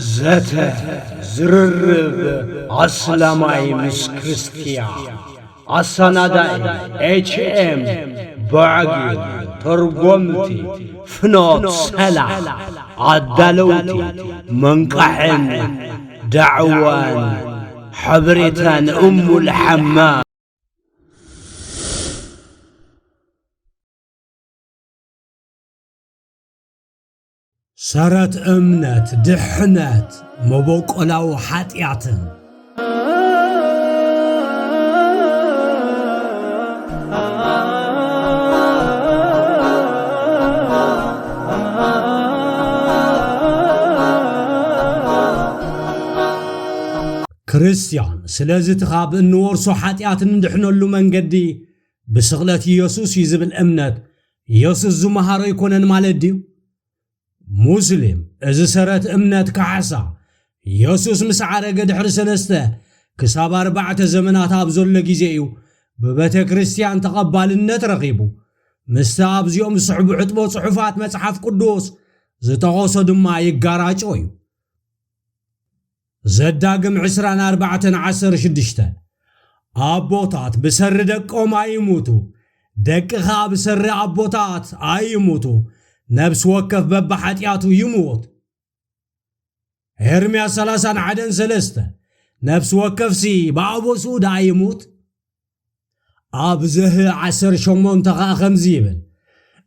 ዘተ ዝርርብ ኣስላማይ ምስ ክርስትያን። ኣሰናዳኢ ኤች ኤም ባዕጊ። ተርጎምቲ ፍኖት ሰላም። ኣዳለውቲ መንቃሕን ዳዕዋን ሓበሬታን እሙል ሓማ። ሰረት እምነት፣ ድሕነት፣ መበቆላዊ ሓጢኣትን። ክርስትያን፣ ስለዚ እቲ ካብ እንወርሶ ሓጢኣት እንድሕነሉ መንገዲ ብስቕለት ኢየሱስ እዩ ዝብል እምነት፣ ኢየሱስ ዝመሃሮ ኣይኮነን ማለት ድዩ? ሙስሊም፣ እዚ ሰረት እምነት ካሕሳ፣ ኢየሱስ ምስ ዓረገ ድሕሪ ሰለስተ ክሳብ ኣርባዕተ ዘመናት ኣብ ዘሎ ግዜ እዩ ብቤተ ክርስትያን ተቐባልነት ረኺቡ። ምስቲ ኣብዚኦም ዝስዕቡ ሕጥቦ ጽሑፋት መጽሓፍ ቅዱስ ዝጠቐሶ ድማ ይጋራጮ እዩ። ዘዳግም ዕስራን ኣርባዕተን ዓሰርተ ሽዱሽተ፣ ኣቦታት ብሰሪ ደቆም ኣይሙቱ፣ ደቂ ኸኣ ብሰሪ ኣቦታት ኣይሙቱ፣ ነፍሲ ወከፍ በብሓጢኣቱ ይሙት። ኤርምያስ ሰላሳን ሓደን ሰለስተ፣ ነፍሲ ወከፍሲ ብኣቦስኡ ደኣ ይሙት። ኣብ ዘህ ዓሰርተ ሸሞንተ ኸኣ ከምዚ ይብል፣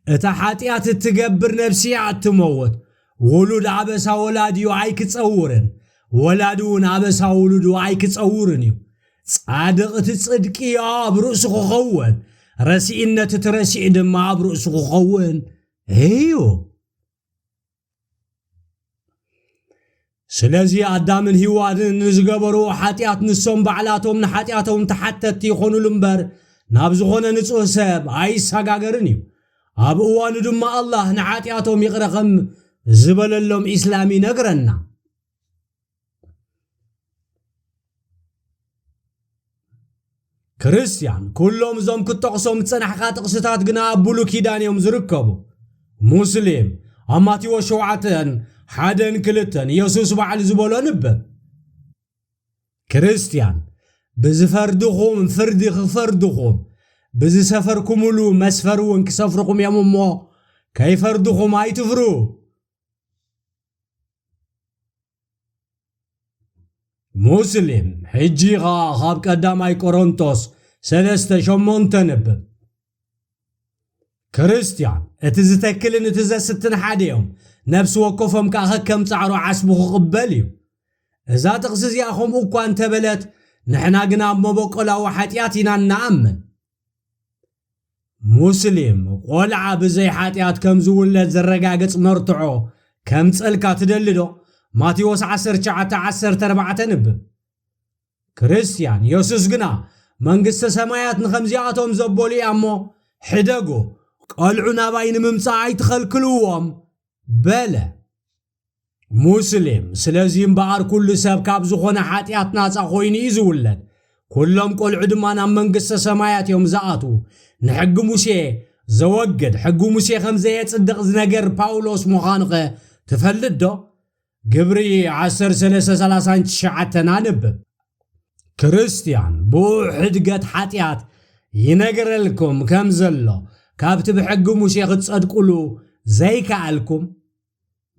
እታ ሓጢኣት እትገብር ነፍሲ እያ እትመውት። ውሉድ ኣበሳ ወላዲኡ ኣይክጸውርን፣ ወላዲ እውን ኣበሳ ውሉዱ ኣይክጸውርን እዩ። ጻድቕ እቲ ጽድቂ ኣብ ርእሱ ክኸውን፣ ረሲእነት እቲ ረሲእ ድማ ኣብ ርእሱ ክኸውን እዩ። ስለዚ ኣዳምን ሂዋንን ንዝገበርዎ ሓጢኣት ንሶም ባዕላቶም ንሓጢኣቶም ተሓተትቲ ይኾኑሉ እምበር፣ ናብ ዝኾነ ንጹህ ሰብ ኣይሰጋገርን እዩ። ኣብ እዋኑ ድማ ኣላህ ንሓጢኣቶም ይቕረ ከም ዝበለሎም ኢስላም ይነግረና። ክርስትያን፣ ኩሎም እዞም ክትጠቕሶም ዝጸናሕካ ጥቕስታት ግና ኣብ ብሉይ ኪዳን እዮም ዝርከቡ። ሙስሊም፣ ኣብ ማቴዎስ ሸውዓተን ሓደን ክልተን ኢየሱስ ባዕሉ ዝበሎ ንበብ። ክርስትያን፣ ብዝፈርድኹም ፍርዲ ክፈርድኹም፣ ብዝሰፈርኩምሉ መስፈሪ እውን ክሰፍርኹም እዮም እሞ፣ ከይፈርድኹም ኣይትፍሩ። ሙስሊም፣ ሕጂ ኸኣ ካብ ቀዳማይ ቆሮንቶስ ሰለስተ ሸሞንተ ንብብ። ክርስትያን፣ እቲ ዝተክልን እቲ ዘስትን ሓደ እዮም፣ ነፍሲ ወከፎም ከኣ ከከም ጻዕሩ ዓስቡ ክቕበል እዩ። እዛ ጥቕሲ እዚኣ ከምኡ እኳ እንተበለት፣ ንሕና ግና ኣብ መበቆላዊ ሓጢኣት ኢና እንኣምን። ሙስሊም፣ ቆልዓ ብዘይ ሓጢኣት ከም ዝውለድ ዘረጋግጽ መርትዖ ከምጸልካ ትደሊ ዶ? ማቴዎስ ዓሰርተ ትሽዓተ ዓሰርተ ኣርባዕተ ንብብ። ክርስትያን፣ የሱስ ግና መንግስተ ሰማያት ንኸምዚኣቶም ዘበሉ እያ እሞ፣ ሕደጉ፣ ቆልዑ ናባይ ንምምጻእ ኣይትኸልክልዎም በለ። ሙስሊም፣ ስለዚ እምበኣር ኩሉ ሰብ ካብ ዝኾነ ሓጢኣት ናጻ ኮይኑ እዩ ዝውለድ። ኩሎም ቆልዑ ድማ ናብ መንግስተ ሰማያት እዮም ዝኣትዉ። ንሕጊ ሙሴ ዘወግድ፣ ሕጊ ሙሴ ከም ዘየጽድቕ ዝነገር ፓውሎስ ምዃኑኸ ትፈልጥ ዶ? ግብሪ ዓሰርተ ሰለስተ ሰላሳን ትሽዓተን ኣንብብ። ክርስትያን፣ ብኡ ሕድገት ሓጢኣት ይነግረልኩም ከም ዘሎ፣ ካብቲ ብሕጊ ሙሴ ክትጸድቁሉ ዘይከኣልኩም።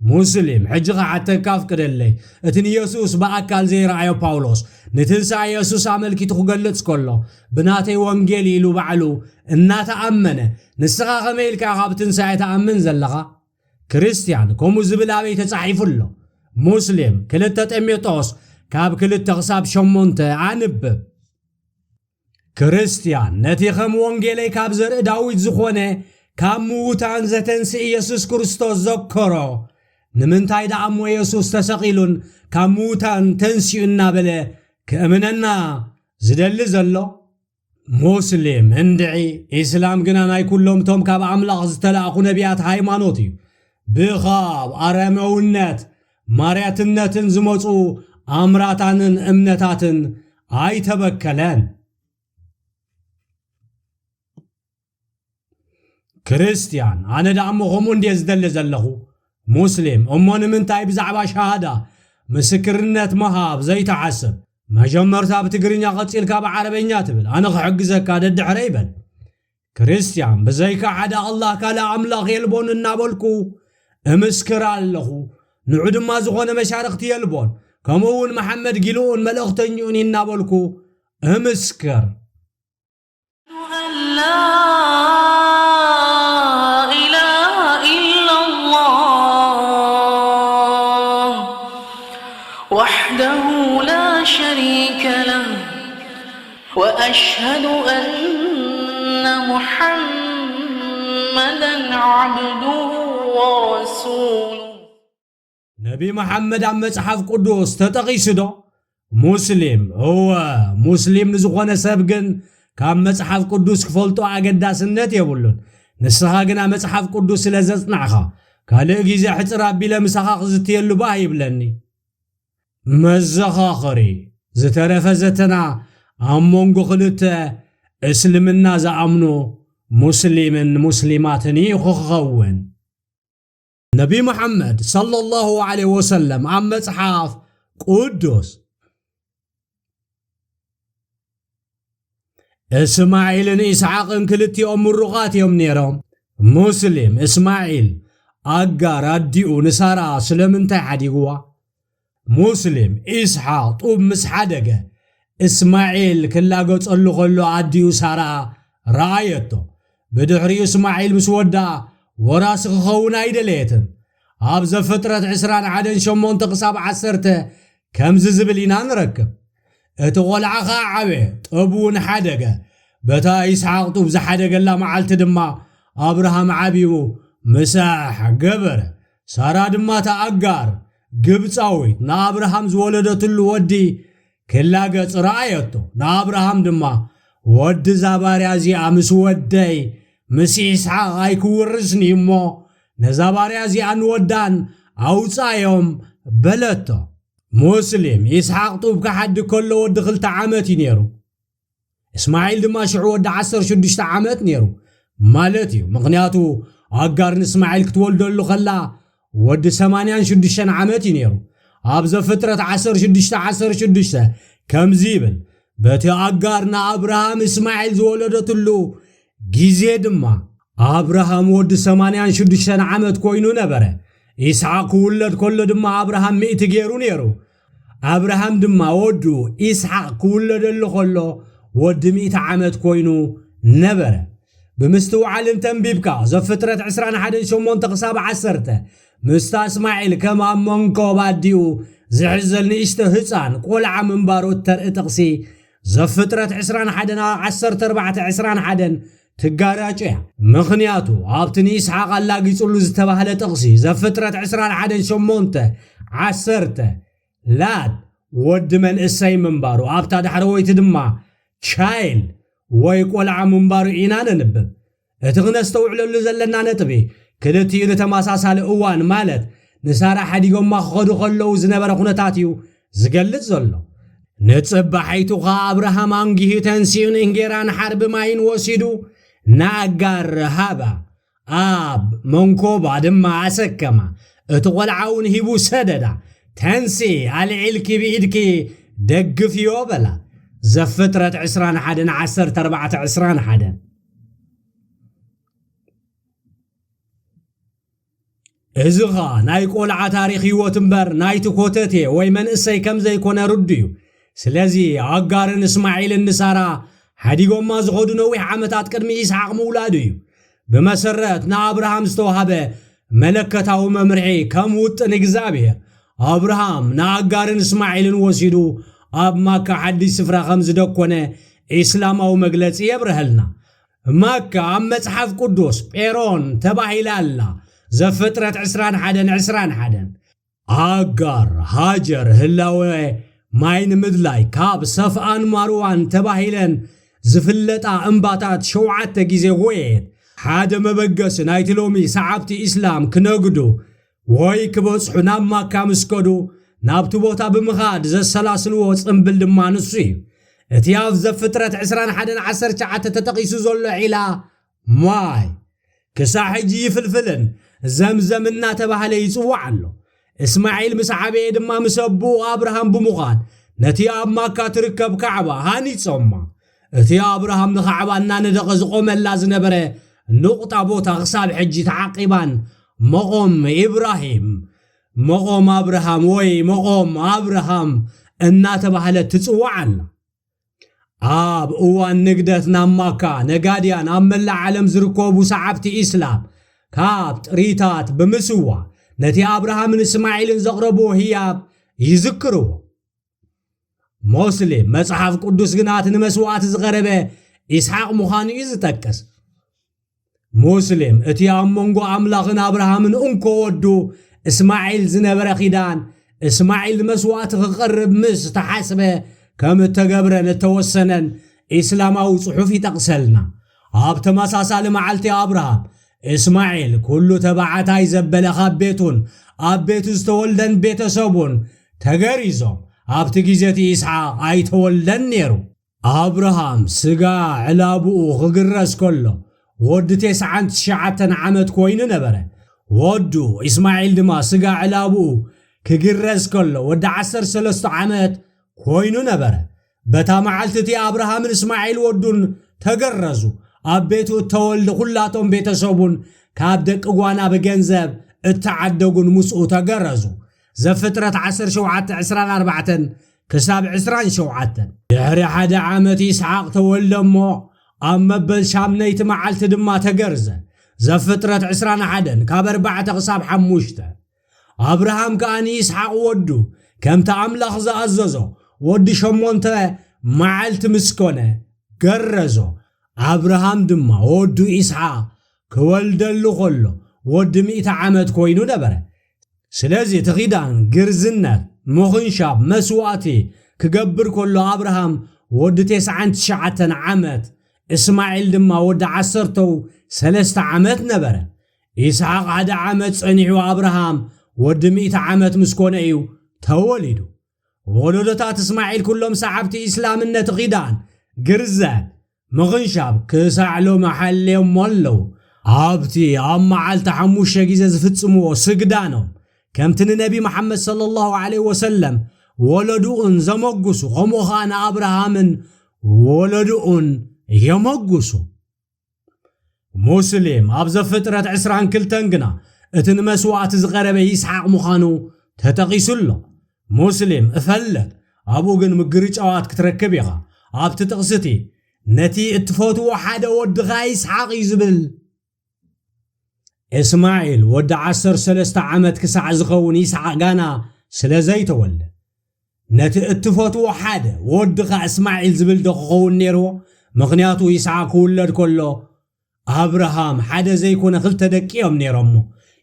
ሙስሊም፣ ሕጂ ክሓተካ ኣፍቅደለይ። እቲ ንየሱስ ብኣካል ዘይረኣዮ ፓውሎስ፣ ንትንሳኤ የሱስ ኣመልኪቱ ክገልጽ ከሎ፣ ብናተይ ወንጌል ኢሉ ባዕሉ እናተኣመነ፣ ንስኻ ከመይ ኢልካ ካብ ትንሳኤ ትኣምን ዘለኻ? ክርስትያን፣ ከምኡ ዝብል ኣበይ ተጻሒፉ ኣሎ? ሙስሊም፣ ክልተ ጢሞቴዎስ ካብ ክልተ ክሳብ ሸሞንተ ኣንብብ። ክርስትያን፣ ነቲ ከም ወንጌለይ ካብ ዘርኢ ዳዊት ዝኾነ ካብ ምዉታን ዘተንስእ የሱስ ክርስቶስ ዘከሮ። ንምንታይ ደኣ እሞ የሱስ ተሰቒሉን ካብ ምዉታን ተንሲኡ እናበለ ክእምነና ዝደሊ ዘሎ? ሙስሊም፣ እንድዒ፣ ኢስላም ግና ናይ ኩሎም እቶም ካብ ኣምላኽ ዝተላእኩ ነቢያት ሃይማኖት እዩ። ብኻብ ኣረመውነት፣ ማርያትነትን ዝመጹ ኣምራታንን እምነታትን ኣይተበከለን። ክርስትያን፣ ኣነ ደኣ እሞ ከምኡ እንድየ ዝደሊ ዘለኹ። ሙስሊም፣ እሞ ንምንታይ ብዛዕባ ሸሃዳ፣ ምስክርነት ምሃብ ዘይተዓስብ። መጀመርታ ብትግርኛ ቀጺልካ ብዓረበኛ ትብል፣ ኣነ ክሕግዘካ ደድሕረይ በል። ክርስትያን፣ ብዘይካ ሓደ ኣላህ ካልእ ኣምላኽ የልቦን እናበልኩ እምስክር ኣለኹ። ንዑ ድማ ዝኾነ መሻርኽቲ የልቦን፣ ከምኡ እውን መሓመድ ጊልኡን መልእኽተኝኡን እናበልኩ እምስክር። أن لا إله إلا الله وحده لا شريك له وأشهد أن محمدا عبده ورسوله ነቢ መሓመድ ኣብ መጽሓፍ ቅዱስ ተጠቒሱ ዶ? ሙስሊም፣ እወ፣ ሙስሊም ንዝኾነ ሰብ ግን ካብ መጽሓፍ ቅዱስ ክፈልጦ ኣገዳስነት የብሉን። ንስኻ ግና መጽሓፍ ቅዱስ ስለ ዘጽናዕኻ፣ ካልእ ግዜ ሕጽር ኣቢለ ምሳኻ ክዝትየሉ ባህ ይብለኒ። መዘኻኸሪ፣ ዝተረፈ ዘተና ኣብ መንጎ ክልተ እስልምና ዝኣምኑ ሙስሊምን ሙስሊማትን እዩ ክኸውን። ነቢ መሓመድ ሰለላሁ ዐለይሂ ወሰለም ኣብ መጽሓፍ ቅዱስ እስማዒልን ኢስሓቕን ክልቲኦም ምሩቓት እዮም ነይሮም። ሙስሊም፣ እስማዒል ኣጋር ኣዲኡ ንሳራ ስለምንታይ ሓዲግዋ? ሙስሊም፣ ኢስሓቕ ጡብ ምስ ሓደገ፣ እስማዒል ክላገጸሉ ከሎ ኣዲኡ ሳራ ረኣየቶ። ብድሕሪኡ እስማዒል ምስ ወድኣ ወራሲ ክኸውን ኣይደለየትን። ኣብ ዘፍጥረት ዕስራን ሓደን ሸሞንተ ክሳብ ዓሰርተ ከምዚ ዝብል ኢና ንረክብ። እቲ ቖልዓ ኸኣ ዓበየ፣ ጡብ እውን ሓደገ። በታ ይስሓቅ ጡብ ዝሓደገላ መዓልቲ ድማ ኣብርሃም ዓብዩ ምሳሕ ገበረ። ሳራ ድማ እታ ኣጋር ግብጻዊት ንኣብርሃም ዝወለደትሉ ወዲ ክላገጽ ረኣየቶ። ንኣብርሃም ድማ፣ "ወዲ እዛ ባርያ እዚኣ ምስ ወደይ ምስ ይስሓቅ ኣይክውርስን እዩ እሞ፣ ነዛ ባርያ እዚኣ ንወዳን ኣውጻዮም" በለቶ። ሙስሊም፣ ይስሓቅ ጡብ ክሓድግ ከሎ ወዲ ክልተ ዓመት እዩ ነይሩ። እስማዒል ድማ ሽዑ ወዲ ዓሰርተ ሽዱሽተ ዓመት ነይሩ ማለት እዩ። ምኽንያቱ ኣጋር ንእስማዒል ክትወልደሉ ከላ ወዲ ሰማንያን ሽዱሽተን ዓመት እዩ ነይሩ። ኣብ ዘፍጥረት ዓሰርተ ሽዱሽተ ዓሰርተ ሽዱሽተ ከምዚ ይብል፣ "በቲ ኣጋር ንኣብርሃም እስማዒል ዝወለደትሉ ግዜ ድማ ኣብርሃም ወዲ ሰማንያን ሽዱሽተን ዓመት ኮይኑ ነበረ። ይስሓቅ ክውለድ ከሎ ድማ ኣብርሃም ሚእቲ ገይሩ ነይሩ። ኣብርሃም ድማ ወዱ ይስሓቅ ክውለደሉ ከሎ ወዲ ሚእቲ ዓመት ኮይኑ ነበረ።" ብምስትውዓል እንተንቢብካ ዘፍጥረት ዕስራን ሓደን ሸሞንተ ክሳብ ዓሰርተ፣ ምስታ እስማዒል ከም ኣብ መንኮብ ኣዲኡ ዝሕዘል ንእሽቶ ህጻን ቆልዓ ምንባሩ እተርኢ ጥቕሲ ዘፍጥረት ዕስራን ሓደን ዓሰርተ ኣርባዕተ ዕስራን ሓደን ትጋራጮ እያ። ምኽንያቱ ኣብቲ ንይስሓቅ ኣላጊጹሉ ዝተባህለ ጥቕሲ ዘፍጥረት ዕስራን ሓደን ሸሞንተ ዓሰርተ ላድ ወዲ መንእሰይ ምንባሩ፣ ኣብታ ዳሕረወይቲ ድማ ቻይልድ ወይ ቆልዓ ምንባሩ ኢና ነንብብ። እቲ ክነስተውዕለሉ ዘለና ነጥቢ፣ ክልቲኡ ንተመሳሳሊ እዋን ማለት ንሳራ ሓዲጎማ ክኸዱ ከለዉ ዝነበረ ኩነታት እዩ ዝገልጽ ዘሎ። ንጽባሒቱ ኸኣ ኣብርሃም ኣንጊሁ ተንሲኡ ንእንጌራን ሓርቢ ማይን ወሲዱ ንኣጋር ሃባ። ኣብ መንኮባ ድማ ኣሰከማ። እቲ ቆልዓ እውን ሂቡ ሰደዳ። "ተንሲ፣ ኣልዒልኪ ብኢድኪ ደግፍዮ" በላ። ዘፍጥረት ዕስራን ሓደን ዓሰርተ ኣርባዕተ ዕስራን ሓደን። እዚ ኸኣ ናይ ቆልዓ ታሪኽ ህይወት እምበር ናይቲ ኮተቴ ወይ መንእሰይ ከም ዘይኮነ ርዱእ እዩ። ስለዚ ኣጋርን እስማዒልን ንሳራ ሓዲጎማ ዝኸዱ ነዊሕ ዓመታት ቅድሚ ይስሓቅ ምውላዱ እዩ። ብመሰረት ንኣብርሃም ዝተዋህበ መለከታዊ መምርሒ ከም ውጥን እግዚኣብሔር፣ ኣብርሃም ንኣጋርን እስማዒልን ወሲዱ ኣብ ማካ ሓድሽ ስፍራ ከም ዝደኮነ ኢስላማዊ መግለጺ የብርሀልና። ማካ ኣብ መጽሓፍ ቅዱስ ጴሮን ተባሂላ ኣላ። ዘፍጥረት ዕስራን ሓደን ዕስራን ሓደን። ኣጋር፣ ሃጀር፣ ህላወ ማይ ንምድላይ ካብ ሰፍኣን ማርዋን ተባሂለን ዝፍለጣ እምባታት ሸውዓተ ግዜ ጎየየት። ሓደ መበገሲ ናይቲ ሎሚ ሰዓብቲ ኢስላም ክነግዱ ወይ ክበጽሑ ናብ ማካ ምስ ከዱ፣ ናብቲ ቦታ ብምኻድ ዘሰላስልዎ ጽምብል ድማ ንሱ እዩ። እቲ ኣብ ዘፍጥረት ዕስራን ሓደን ዓሰርተ ትሽዓተ ተጠቒሱ ዘሎ ዒላ ማይ፣ ክሳዕ ሕጂ ይፍልፍልን ዘምዘም እናተባህለ ይጽዋዕ ኣሎ። እስማዒል ምስ ዓበየ ድማ ምስ ኣቦኡ ኣብርሃም ብምዃን ነቲ ኣብ ማካ ትርከብ ካዕባ ሃኒጾማ። እቲ ኣብርሃም ንኻዕባ እናነደቐ ዝቖመላ ዝነበረ ንቑጣ ቦታ ክሳብ ሕጂ ተዓቂባን መቖም ኢብራሂም፣ መቖም ኣብርሃም ወይ መቖም ኣብርሃም እናተባህለት ትጽዋዕ ኣላ። ኣብ እዋን ንግደት ናብ ማካ ነጋድያን ኣብ መላእ ዓለም ዝርከቡ ሰዓብቲ ኢስላም ካብ ጥሪታት ብምስዋ ነቲ ኣብርሃምን እስማዒልን ዘቕረብዎ ህያብ ይዝክርዎ። ሞስሊም መጽሓፍ ቅዱስ ግና እቲ ንመስዋእቲ ዝቐረበ ኢስሓቕ ምዃኑ እዩ ዝጠቅስ። ሙስሊም እቲ ኣብ መንጎ ኣምላኽን ኣብርሃምን እንኮ ወዱ እስማዒል ዝነበረ ኺዳን፣ እስማዒል ንመስዋእቲ ክቐርብ ምስ ተሓስበ ከም እተገብረን እተወሰነን ኢስላማዊ ጽሑፍ ይጠቕሰልና። ኣብ ተመሳሳሊ መዓልቲ ኣብርሃም እስማዒል ኩሉ ተባዕታይ ዘበለ ካብ ቤቱን ኣብ ቤቱ ዝተወልደን ቤተሰቡን ተገሪዞም። ኣብቲ ግዜ እቲ ኢስሓቕ ኣይተወልደን ነይሩ። ኣብርሃም ስጋ ዕላብኡ ክግረዝ ከሎ ወዲ ተስዓን ትሽዓተን ዓመት ኮይኑ ነበረ። ወዱ ኢስማዒል ድማ ስጋ ዕላብኡ ክግረዝ ከሎ ወዲ ዓሰርተ ሰለስተ ዓመት ኮይኑ ነበረ። በታ መዓልቲ እቲ ኣብርሃምን እስማዒል ወዱን ተገረዙ። ኣብ ቤቱ እተወልደ ኩላቶም ቤተሰቡን ካብ ደቂ ጓና ብገንዘብ እተዓደጉን ምስኡ ተገረዙ። ዘፍጥረት ዓሰርተ ሸውዓተ ዕስራን ኣርባዕተን ክሳብ ዕስራን ሸውዓተን። ድሕሪ ሓደ ዓመት ይስሓቕ ተወልደ እሞ ኣብ መበል ሻምነይቲ መዓልቲ ድማ ተገርዘ። ዘፍጥረት ዕስራን ሓደን ካብ ኣርባዕተ ክሳብ ሓሙሽተ። ኣብርሃም ከኣ ንይስሓቕ ወዱ ከምቲ ኣምላኽ ዝኣዘዞ ወዲ ሸሞንተ መዓልቲ ምስ ኮነ ገረዞ። ኣብርሃም ድማ ወዱ ይስሓቕ ክወልደሉ ከሎ ወዲ ሚእቲ ዓመት ኮይኑ ነበረ። ስለዚ እቲ ኺዳን ግርዝነት፣ ምኽንሻብ፣ መስዋእቲ ክገብር ከሎ ኣብርሃም ወዲ ተስዓን ትሽዓተን ዓመት፣ እስማዒል ድማ ወዲ ዓሰርተው ሰለስተ ዓመት ነበረ። ይስሓቕ ሓደ ዓመት ጸኒሑ ኣብርሃም ወዲ ሚእቲ ዓመት ምስ ኮነ እዩ ተወሊዱ። ወለዶታት እስማዒል ኩሎም ሰዓብቲ ኢስላም ነቲ ኺዳን ግርዘት ምኽንሻብ ክሳዕ ሎሚ ሓልዮሞ ኣለዉ። ኣብቲ ኣብ መዓልቲ ሓሙሽተ ግዜ ዝፍጽምዎ ስግዳኖም፣ ከምቲ ንነቢ መሓመድ ሰለላሁ ዐለይሂ ወሰለም ወለድኡን ዘመጉሱ፣ ከምኡ ኸኣ ንኣብርሃምን ወለድኡን የመጉሱ። ሙስሊም ኣብ ዘፍጥረት ዕስራን ክልተን ግና እቲ ንመስዋእቲ ዝቐረበ ይስሓቕ ምዃኑ ተጠቒሱ ኣሎ። ሙስሊም እፈልጥ፣ ኣብኡ ግን ምግርጫዋት ክትረክብ ኢኻ። ኣብቲ ጥቕሲ እቲ ነቲ እትፈትዎ ሓደ ወድኻ ይስሓቕ እዩ ዝብል። እስማዒል ወዲ ዓሰርተ ሰለስተ ዓመት ክሳዕ ዝኸውን ይስሓቕ ጋና ስለ ዘይተወልደ፣ ነቲ እትፈትዎ ሓደ ወድኻ እስማዒል ዝብል ዶ ክኸውን ነይርዎ? ምኽንያቱ ይስሓቕ ክውለድ ከሎ ኣብርሃም ሓደ ዘይኮነ ክልተ ደቂ እዮም ነይሮሞ።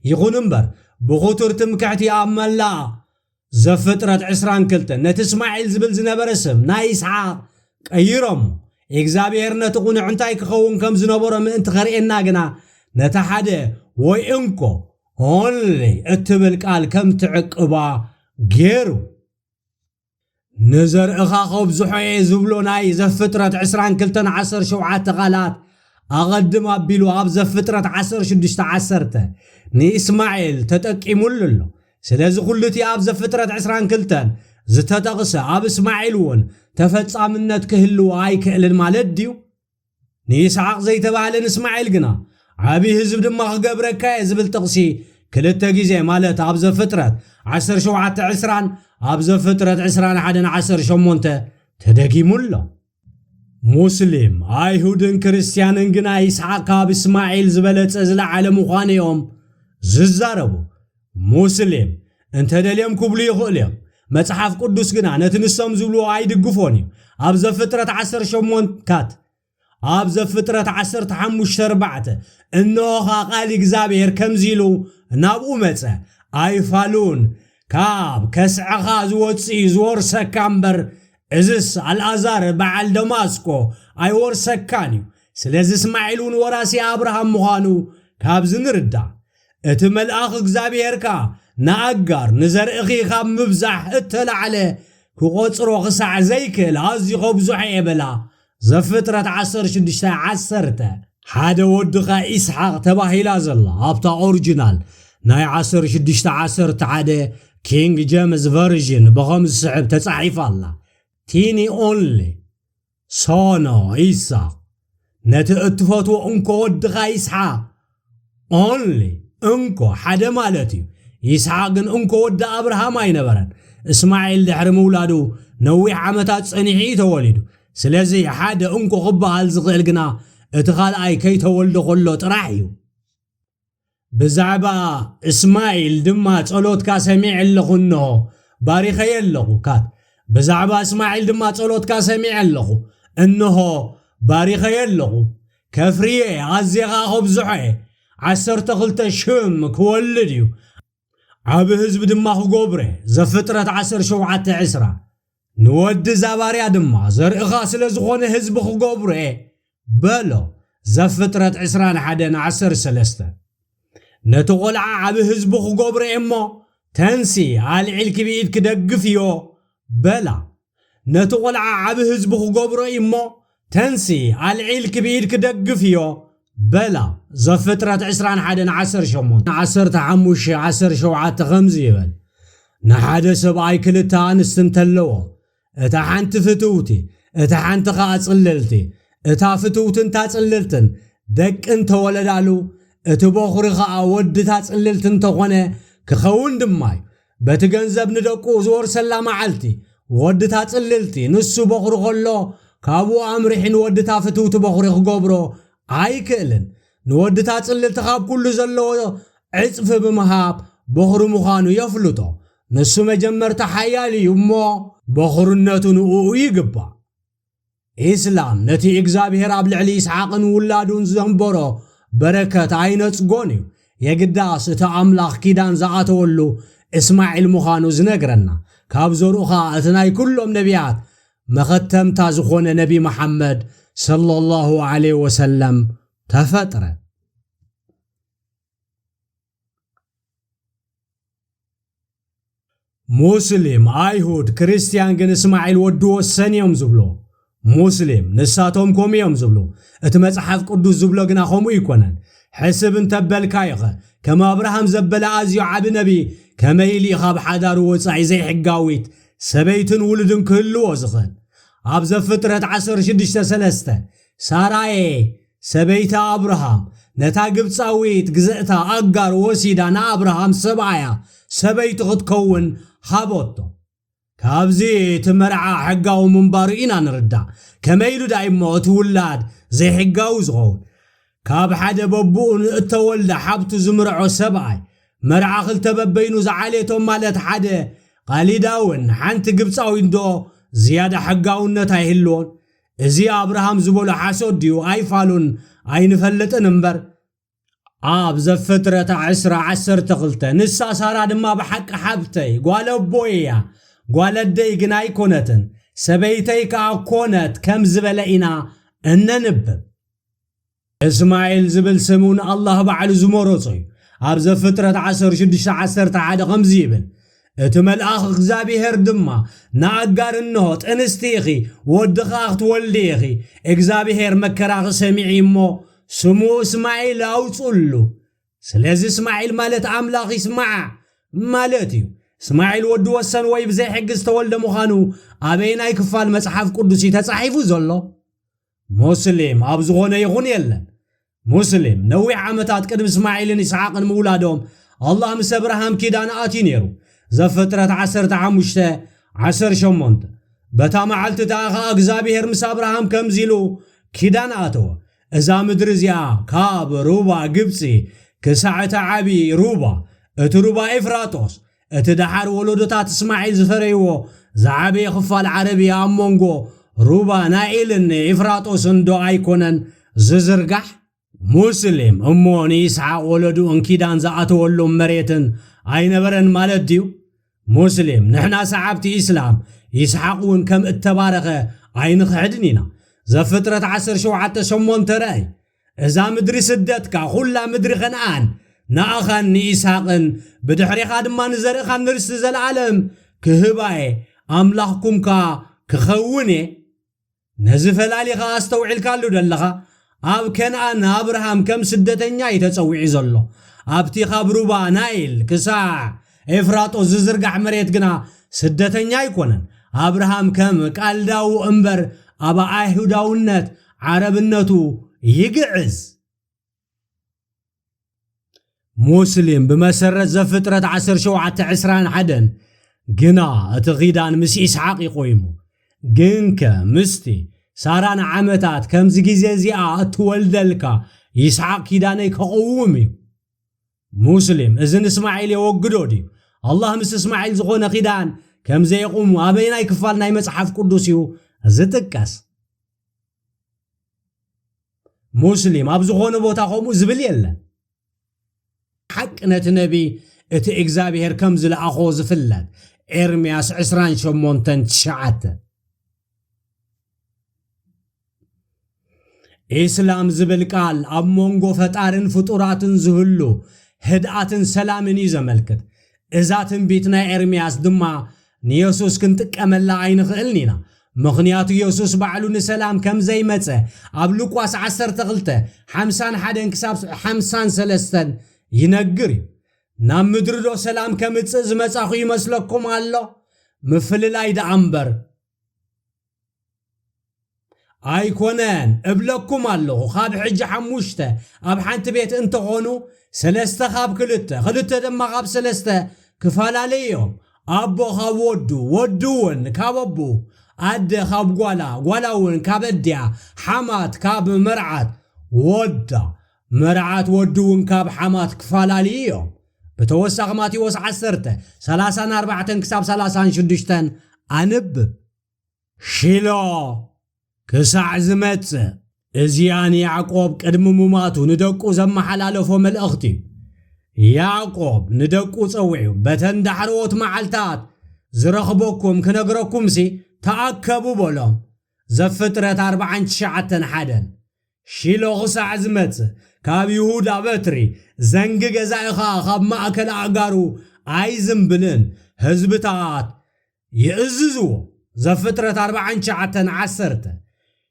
ይኹን እምበር ብኽቱር ትምክሕቲ ኣብ መላእ ዘፍጥረት ዕስራን ክልተን ነቲ እስማዒል ዝብል ዝነበረ ስም ናይ ይስሓቕ ቀይሮሞ። እግዚኣብሔር ነቲ ቕኑዕ እንታይ ክኸውን ከም ዝነበሮ ምእንቲ ኸርእየና ግና ነቲ ሓደ ወይ እንኮ፣ only፣ እትብል ቃል ከም ትዕቅባ ገይሩ። ንዘርእኻ ከብዝሖ እየ ዝብሎ ናይ ዘፍጥረት ዕስራን ክልተን ዓሰርተ ሸውዓተ ቃላት ኣቐድም ኣቢሉ ኣብ ዘፍጥረት ዓሰርተ ሽዱሽተ ዓሰርተ ንእስማኤል ተጠቂሙሉ ኣሎ። ስለዚ ኩሉ እቲ ኣብ ዘፍጥረት ዕስራን ክልተን ዝተጠቕሰ ኣብ እስማኤል እውን ተፈጻምነት ክህልዎ ኣይክእልን ማለት ድዩ? ንይስሓቅ ዘይተባህለ ንእስማኤል ግና ዓቢ ህዝብ ድማ ክገብረካ እየ ዝብል ጥቕሲ ክልተ ግዜ ማለት ኣብ ዘፍጥረት ዓሰርተ ሸውዓተ ዕስራን ኣብ ዘፍጥረት ዕስራን ሓደን ዓሰርተ ሸሞንተ ተደጊሙ ኣሎ። ሙስሊም፣ ኣይሁድን ክርስትያንን ግና ይስሓቅ ካብ እስማኤል ዝበለጸ ዝለዓለ ምዃኑ እዮም ዝዛረቡ። ሙስሊም እንተደልዮም ክብሉ ይኽእሉ እዮም። መጽሓፍ ቅዱስ ግና ነቲ ንሶም ዝብልዎ ኣይድግፎን እዩ። ኣብ ዘፍጥረት ዓሰርተ ሸሞንተ ካት ኣብ ዘፍጥረት ዓሰርተ ሓሙሽተ ኣርባዕተ፣ እንሆ ኸኣ ቃል እግዚኣብሔር ከምዚ ኢሉ ናብኡ መጸ፣ ኣይፋሉን፣ ካብ ከስዐኻ ዝወጽእ እዩ ዝወርሰካ እምበር፣ እዝስ ኣልኣዛር በዓል ደማስቆ ኣይወርሰካን እዩ። ስለዚ እስማዒል እውን ወራሲ ኣብርሃም ምዃኑ ካብዚ ንርዳእ። እቲ መልኣኽ እግዚኣብሔር ከኣ ንኣጋር፣ ንዘርእኺ ካብ ምብዛሕ እተላዕለ ክቖጽሮ ክሳዕ ዘይክእል ኣዝዩ ከብዝሖ እየ በላ። ዘፍጥረት ዓሰርተ ሽዱሽተ ዓሰርተ። ሓደ ወድኻ ኢስሓቅ ተባሂላ ዘላ ኣብታ ኦሪጂናል ናይ ዓሰርተ ሽዱሽተ ዓሰርተ ሓደ ኪንግ ጀምስ ቨርዥን ብኸም ዝስዕብ ተጻሒፋ ኣላ። ቲኒ ኦንሊ ሶኖ ኢሳቕ፣ ነቲ እትፈትዎ እንኮ ወድኻ ይስሓቕ። ኦንሊ እንኮ ሓደ ማለት እዩ። ይስሓቕ ግን እንኮ ወዲ ኣብርሃም ኣይነበረን። እስማዒል ድሕሪ ምውላዱ ነዊሕ ዓመታት ጸኒሑ እዩ ተወሊዱ። ስለዚ ሓደ እንኮ ክበሃል ዝኽእል ግና እቲ ካልኣይ ከይተወልደ ከሎ ጥራሕ እዩ። ብዛዕባ እስማዒል ድማ ጸሎትካ ሰሚዐ ኣለኹ፣ እንሆ ባሪኸየ ኣለኹ። ካት ብዛዕባ እስማዒል ድማ ጸሎትካ ሰሚዐ ኣለኹ፣ እንሆ ባሪኸየ ኣለኹ። ከፍርየ ኣዝየ ኸኣ ከብዝሖ እየ። ዓሰርተ ክልተ ሽም ክወልድ እዩ፣ ዓቢ ህዝቢ ድማ ክገብሮ እየ። ዘፍጥረት ዓሰርተ ሸውዓተ ዕስራ። ንወዲ እዛ ባርያ ድማ ዘርእኻ ስለ ዝኾነ ህዝቢ ክገብሮ እየ በሎ። ዘፍጥረት ዕስራን ሓደን ዓሰርተ ሰለስተ። ነቲ ቆልዓ ዓቢ ህዝቢ ክገብሮ እየ እሞ፣ ተንሲ ኣልዒልኪ ብኢድኪ ደግፍዮ በላ። ነቲ ቆልዓ ዓቢ ህዝቢ ክገብሮ እዩ እሞ፣ ተንሲ ኣልዒልኪ ብኢድኪ ደግፍዮ በላ። ዘፍጥረት ዕስራን ሓደን ዓሰርተ ሸሞንተ። ዓሰርተ ሓሙሽተ ዓሰርተ ሸውዓተ ከምዚ ይበል፣ ንሓደ ሰብኣይ ክልተ ኣንስቲ እንተለዎ፣ እታ ሓንቲ ፍትውቲ፣ እታ ሓንቲ ኸኣ ጽልልቲ፣ እታ ፍትውትን እታ ጽልልትን ደቂ እንተወለዳሉ፣ እቲ በኹሪ ኸኣ ወዲ እታ ጽልልቲ እንተኾነ፣ ክኸውን ድማ እዩ። በቲ ገንዘብ ንደቁ ዝወርሰላ መዓልቲ፣ ወዲ እታ ጽልልቲ፣ ንሱ በኹሪ ኸሎ፣ ካብኡ ኣምሪሑ ንወዲ እታ ፍትውቲ በኹሪ ክገብሮ ኣይክእልን። ንወዲ እታ ጽልልቲ ካብ ኩሉ ዘለዎ ዕጽፊ ብምሃብ በኹሪ ምዃኑ የፍልጦ። ንሱ መጀመርታ ሓያል እዩ እሞ፣ በኹርነቱ ንእኡ ይግባእ። ኢስላም ነቲ እግዚኣብሔር ኣብ ልዕሊ ይስሓቕን ውላዱን ዘንበሮ በረከት ኣይነጽጎን እዩ። የግዳስ እቲ ኣምላኽ ኪዳን ዝኣተወሉ እስማዒል ምዃኑ ዝነግረና፣ ካብ ዘርኡ ኸኣ እቲ ናይ ኩሎም ነቢያት መኸተምታ ዝኾነ ነቢ መሓመድ ሰለላሁ ዐለይሂ ወሰለም ተፈጥረ። ሙስሊም፣ ኣይሁድ፣ ክርስትያን ግን እስማዒል ወዲ ወሰን እዮም ዝብሎ። ሙስሊም፣ ንሳቶም ከምኡ እዮም ዝብሉ። እቲ መጽሓፍ ቅዱስ ዝብሎ ግና ከምኡ ኣይኮነን። ሕስብ እንተበልካዮኸ፣ ከም ኣብርሃም ዘበለ ኣዝዩ ዓቢ ነቢ፣ ከመይ ኢሉ እዩ ካብ ሓዳሩ ወጻኢ ዘይሕጋዊት ሰበይትን ውሉድን ክህልዎ ዝኽእል? ኣብ ዘፍጥረት ዓሰርተ ሽዱሽተ ሰለስተ፣ ሳራየ ሰበይቲ ኣብርሃም ነታ ግብጻዊት ግዝእታ ኣጋር ወሲዳ ንኣብርሃም ሰብኣያ ሰበይቲ ክትከውን ሃበቶ። ካብዚ እቲ መርዓ ሕጋዊ ምንባሩ ኢና ንርዳእ። ከመይ ኢሉ ደኣ እሞ እቲ ውላድ ዘይሕጋዊ ዝኸውን? ካብ ሓደ በብኡ ንእተወልደ ሓብቱ ዝምርዖ ሰብኣይ፣ መርዓ ክልተ በበይኑ ዝዓሌቶም ማለት ሓደ ቃሊዳውን ሓንቲ ግብጻዊን ዶ ዝያዳ ሕጋውነት ኣይህልዎን? እዚ ኣብርሃም ዝበሎ ሓሶት ድዩ ኣይፋሉን ኣይንፈልጥን እምበር። ኣብ ዘፍጥረት ዕስራ ዓሰርተ ክልተ፣ ንሳ ሳራ ድማ ብሓቂ ሓብተይ፣ ጓል ኣቦይ እያ፣ ጓል ኣደይ ግን ኣይኮነትን፣ ሰበይተይ ከኣ ኮነት ከም ዝበለ ኢና እነንብብ። እስማዒል ዝብል ስም እውን ኣላህ ባዕሉ ዝመረጾ እዩ። ኣብ ዘፍጥረት ዓሰርተ ሽዱሽተ ዓሰርተ ሓደ ከምዚ ይብል፣ እቲ መልኣኽ እግዚኣብሄር ድማ ንኣጋር፣ እንሆ ጥንስቲ ኢኺ፣ ወዲ ኸኣ ክትወልዲ ኢኺ፣ እግዚኣብሄር መከራኺ ሰሚዑ እሞ ስሙ እስማዒል ኣውጽእሉ። ስለዚ እስማዒል ማለት ኣምላኽ ይስማዓ ማለት እዩ። እስማዒል ወዲ ወሰን ወይ ብዘይ ሕጊ ዝተወልደ ምዃኑ ኣበየናይ ክፋል መጽሓፍ ቅዱስ እዩ ተጻሒፉ ዘሎ? ሙስሊም ኣብ ዝኾነ ይኹን የለን። ሙስሊም ነዊሕ ዓመታት ቅድሚ እስማዒልን ይስሓቅን ምውላዶም ኣላህ ምስ ኣብርሃም ኪዳን ኣትዩ ነይሩ። ዘፍጥረት ዓሰርተ ሓሙሽተ ዓሰርተ ሸሞንተ። በታ መዓልቲ እቲኣ ኸኣ እግዚኣብሔር ምስ ኣብርሃም ከምዚ ኢሉ ኪዳን ኣተወ። እዛ ምድሪ እዚኣ ካብ ሩባ ግብጺ ክሳዕ እቲ ዓቢ ሩባ፣ እቲ ሩባ ኤፍራጦስ፣ እቲ ደሓር ወለዶታት እስማዒል ዝፈረይዎ ዝዓበየ ክፋል ዓረብያ ኣብ መንጎ ሩባ ናይልን ኤፍራጦስን ዶ ኣይኮነን ዝዝርጋሕ? ሙስሊም እሞ ንይስሓቅ ወለድኡን ኪዳን ዝኣተወሎም መሬትን ኣይነበረን ማለት ድዩ? ሙስሊም ንሕና ሰዓብቲ ኢስላም ይስሓቅ እውን ከም እተባረኸ ኣይንኽሕድን ኢና። ዘፍጥረት ዓሰርተ ሸውዓተ ሸሞንተ ርኣይ። እዛ ምድሪ ስደትካ፣ ኹላ ምድሪ ከነኣን፣ ንኣኻን ንይስሓቅን ብድሕሬኻ ድማ ንዘርእኻን ንርስቲ ዘለኣለም ክህባየ ኣምላኽኩም ከኣ ክኸውን እየ። ነዚ ፈላሊኻ ኣስተውዒልካሉ ደለኻ? ኣብ ከነኣን ኣብርሃም ከም ስደተኛ እዩ ተጸዊዑ ዘሎ። ኣብቲ ካብ ሩባ ናይል ክሳዕ ኤፍራጦስ ዝዝርጋሕ መሬት ግና ስደተኛ ኣይኮነን። ኣብርሃም ከም ካልዳዊ እምበር ኣብ ኣይሁዳውነት ዓረብነቱ ይግዕዝ። ሙስሊም ብመሰረት ዘፍጥረት ዓሰርተ ሸውዓተ ዕስራን ሓደን ግና እቲ ኺዳን ምስ ይስሓቅ ይቆይሙ። ግንከ ምስቲ ሳራ ንዓመታት ከምዚ ግዜ እዚኣ እትወልደልካ ይስሓቅ ኪዳነይ ከቕውም እዩ። ሙስሊም እዚ ንእስማዒል የወግዶ ድዩ? ኣላህ ምስ እስማዒል ዝኾነ ኺዳን ከም ዘየቑሙ ኣበየናይ ክፋል ናይ መጽሓፍ ቅዱስ እዩ ዝጥቀስ? ሙስሊም ኣብ ዝኾነ ቦታ ከምኡ ዝብል የለን። ሓቂ ነቲ ነቢ እቲ እግዚኣብሔር ከም ዝለኣኾ ዝፍለጥ ኤርምያስ ዕስራን ሸሞንተን ትሽዓተ። ኢስላም ዝብል ቃል ኣብ መንጎ ፈጣርን ፍጡራትን ዝህሉ ህድኣትን ሰላምን እዩ ዘመልክት። እዛ ትንቢት ናይ ኤርምያስ ድማ ንየሱስ ክንጥቀመላ ኣይንኽእልን ኢና። ምኽንያቱ የሱስ ባዕሉ ንሰላም ከም ዘይመጸ ኣብ ሉቃስ ዓሰርተ ክልተ ሓምሳን ሓደን ክሳብ ሓምሳን ሰለስተን ይነግር እዩ። ናብ ምድሪ ዶ ሰላም ከምጽእ ዝመጻኹ ይመስለኩም ኣሎ? ምፍልላይ ደኣ እምበር። ኣይኮነን እብለኩም ኣለኹ፣ ካብ ሕጂ ሓሙሽተ ኣብ ሓንቲ ቤት እንተኾኑ፣ ሰለስተ ካብ ክልተ፣ ክልተ ድማ ካብ ሰለስተ ክፈላለዩ እዮም። ኣቦ ካብ ወዱ፣ ወዱ እውን ካብ ኣቦ፣ ኣደ ካብ ጓላ፣ ጓላ እውን ካብ ኣዲያ፣ ሓማት ካብ መርዓት ወዳ፣ መርዓት ወዱ እውን ካብ ሓማት ክፈላለዩ እዮም። ብተወሳኺ ማቴዎስ ዓሰርተ፣ ሰላሳን ኣርባዕተን ክሳብ ሰላሳን ሽዱሽተን ኣንብብ። ሺሎ ክሳዕ ዝመጽእ። እዚኣ ንያዕቆብ ቅድሚ ሙማቱ ንደቁ ዘመሓላለፎ መልእኽቲ እዩ። ያዕቆብ ንደቁ ጸዊዑ፣ በተን ዳሕረዎት መዓልታት ዝረኽበኩም ክነግረኩምሲ ተኣከቡ በሎም። ዘፍጥረት ኣርባዓን ትሽዓተን ሓደን። ሺሎ ክሳዕ ዝመጽእ፣ ካብ ይሁዳ በትሪ፣ ዘንጊ ገዛኢ ኸኣ ካብ ማእከል ኣእጋሩ ኣይዝንብልን። ህዝብታት ይእዝዝዎ። ዘፍጥረት ኣርባዓን ትሽዓተን ዓሰርተ።